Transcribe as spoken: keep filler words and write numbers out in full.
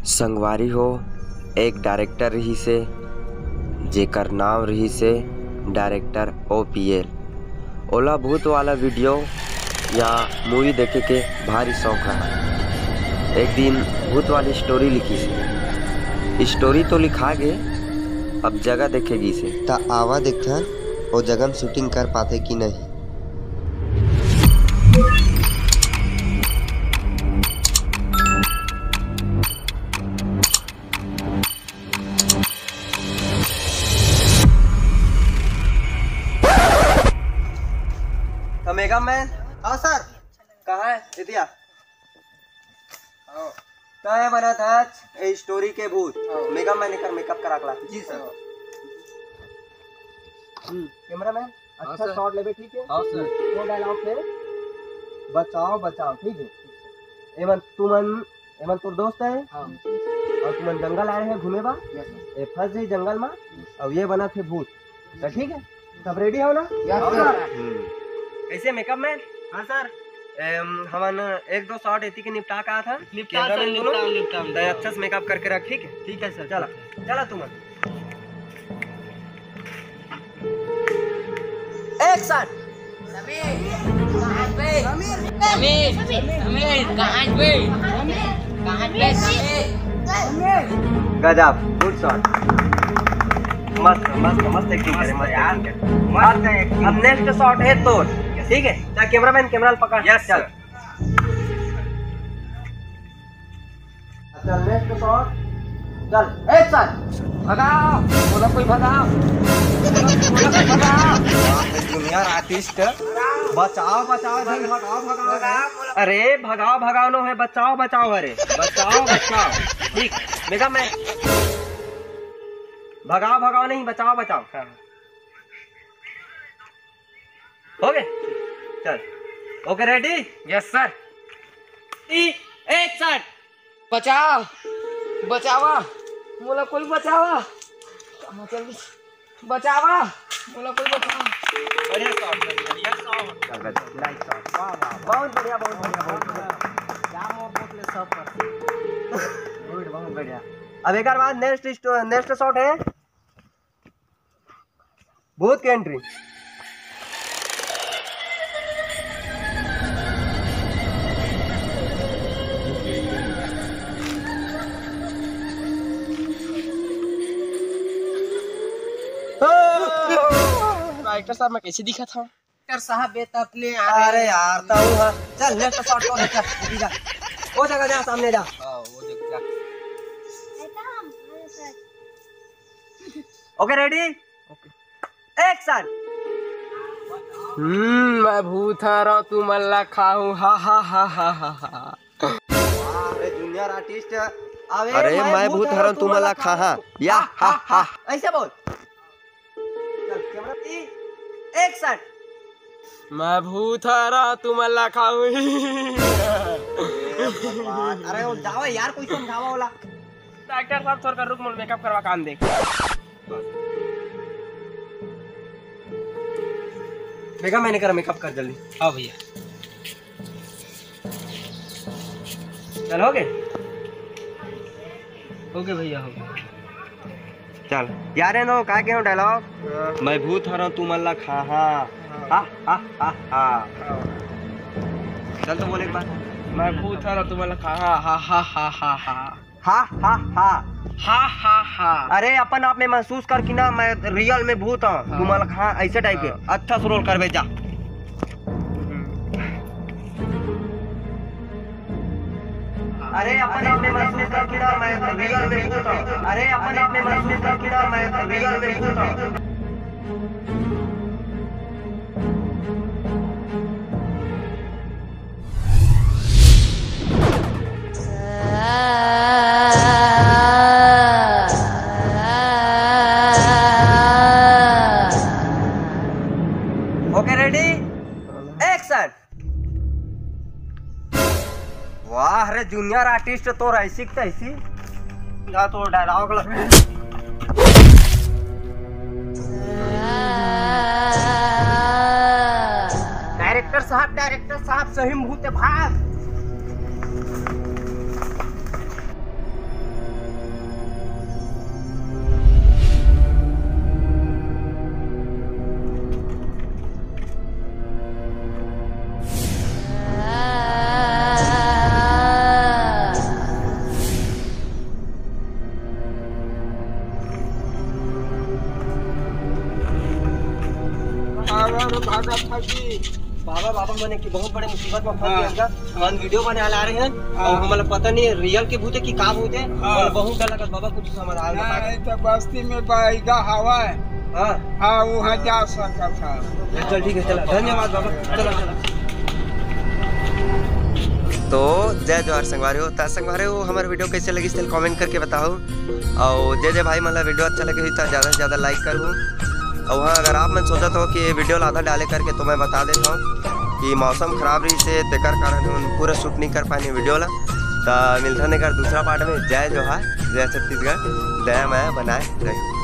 संगवारी हो, एक डायरेक्टर रहिस हे, जेकर नाम रहिस हे डायरेक्टर ओ पी एल। ओला भूत वाला वीडियो या मूवी देखे के भारी शौक रहा। एक दिन भूत वाली स्टोरी लिखिस हे। स्टोरी तो लिखा गे, अब जगह देखे गिस हे। त आवा देखथन, ओ जगह में शूटिंग कर पाथे कि नहीं। तो मेगा मैन, हाँ सर। कहाँ है इतिया? हाँ। तो ये बना था ए स्टोरी के भूत। हाँ। मेगा मैन एकर मेकअप करा के ला। जी सर। हम्म, कैमरामैन, हाँ अच्छा सर। शॉट लेबे, ठीक है? हाँ सर। वो डायलॉग है, "बचाओ, बचाओ", ठीक है? एमन तुमन, एमन तोर दोस्त है। हाँ। और तुमन जंगल आए हैं घूमे बा। Yes sir. ए फंस जाई जंगल में, और ये बना थे भूत। तो ठीक है, सब रेडी हो ना? Yes sir. हम्म। कैसे मेकअप मैन? हाँ सर। एम, हमन एक दो शॉट एती के निपटा का था। निपटा कैमरा सर, मैन दोनों। निपटा, निपटा, तो निपटा। अच्छा से मेकअप करके रख, ठीक है? ठीक है सर, चला, ठीक है। चला तुमन। एक्शन। समीर, कहाँ पे? समीर, समीर, कहाँ पे? कहाँ पे समीर? गजब, गुड शॉट। मस्त, मस्त, मस्त एक्टिंग करे, मस्त यार। Acting करे। मस्त एक्टिंग। अब नेक्स्ट शॉट है तोर, ठीक है? जा कैमरामैन, कैमरा पकड़। Yes sir. चल। चल, नेक्स्ट शॉट। चल, एक्शन। भगाओ, बोला कोई भगाओ। बोला कोई भगाओ। जूनियर आर्टिस्ट, बचाओ, बचाओ, भाई, भगाओ, भगाओ। अरे, भगाओ, भगाओ नो है, बचाओ, बचाओ, अरे, बचाओ, बचाओ। ठीक, मेगा मैन, भगाओ, भगाओ नहीं, बचाओ, बचाओ। हाँ। हो गए? चल। Okay, ready? Yes sir. ई, एक्शन। बचाओ, बचावा, मोला कोई बचावा। कहाँ चल गई? बचावा, मोला कोई बचावा। बढ़िया शॉट, बढ़िया शॉट। Nice shot. वाह, वाह, वाह। बहुत बढ़िया, बहुत बढ़िया, बहुत बढ़िया। क्या मोहब्बत ले सब पर। गुड, बहुत बढ़िया। अब एक बार बाद नेक्स्ट स्टो-, नेक्स्ट शॉट है। भूत के एंट्री। डायरेक्टर साहब, मैं कैसे दिखा था? डायरेक्टर साहब, ये तो अपने आ रहे अरे हैं। यार, तो वो है। चल, नेक्स्ट शॉट को देख, अभी जा। वो जगह जा, सामने जा। हाँ, वो जगह जा। ओके, रेडी? ओके। एक्शन। हम्म, मैं भूत हरौं, तुमन ला खाहूं, हा, हा, हा। अरे जूनियर आर्टिस्ट, अबे, अरे, मैं भूत हरौं, तुमन ला खाहूं, या, हा, हा। ऐसे बोल। चल, कैमरा, एक्शन। मैं भूत हरौं, तुमन ला खाहूं। अरे, वो जावा यार, कोई समझावा वाला। डायरेक्टर साहब, थोड़ा रुक, मोर मेकअप करवा के आन दे। मेकअप मैंने करा, मेकअप कर जल्दी। हाँ भैया। चल, हो गए? हो गए भैया, हो गए। चल, यार, ये नो, का के हो डायलॉग? हाँ। मैं भूत हरौं, तुमन ला खाहूं। हाँ। हा, हा, हा, हा। हाँ। चल तो बोल एक बार। मैं भूत हरौं, तुमन ला खाहूं। हा, हा, हा, हा, हा। हा, हा, हा। हा, हा, हा। अरे, अपन आप में महसूस कर कि ना, मैं रियल में भूत हौं। हाँ। तुमन ला खाहूं, ऐसे टाइप के। हाँ। अच्छा से रोल करबे, जा। अरे, अपन आप में महसूस कर कि ना, मैं रियल में भूत हौं। अरे, अपन आप में महसूस कर कि ना, मैं रियल में भूत हौं। ओके, रेडी, एक्शन। वाह रे जूनियर आर्टिस्ट, तो ऐसी की तैसी। ना तो डायलॉग लग डायरेक्टर साहब, डायरेक्टर साहब, सही में भूत है, भाग। बाबा, बाबा, मैंने कि बहुत बड़े मुसीबत में फंस हाँ। गया। हम वीडियो बनाए ला रहे हैं हाँ। और हमारा पता नहीं रियल के भूत है कि का भूत है हाँ। और बहुत डर लगा। बाबा, कुछ समाधान बता दे। नहीं, तो बस्ती में बैगा हवा है। हाँ। हाँ, वहाँ जा सकता था। चल, ठीक है, चला। धन्यवाद बाबा। चला, चला। तो जय जोहार संगवारी हो। त संगवारी हो, हमारे वीडियो कैसे लगिस तेला कमेंट करके बताओ। और जय जय भाई, मतलब वीडियो अच्छा लगे हुई तो ज़्यादा से ज़्यादा लाइक करो। और हाँ, अगर आप मन सोचत हो कि ये वीडियो ला आधा डाले करके, तो मैं बता देता हूँ कि मौसम खराब रही से तेकर कारण हम पूरा शूट नहीं कर पाए वीडियो ला। तो मिलता नहीं कर दूसरा पार्ट में। जय जोहार, जय छत्तीसगढ़, दया माया बनाए रहे।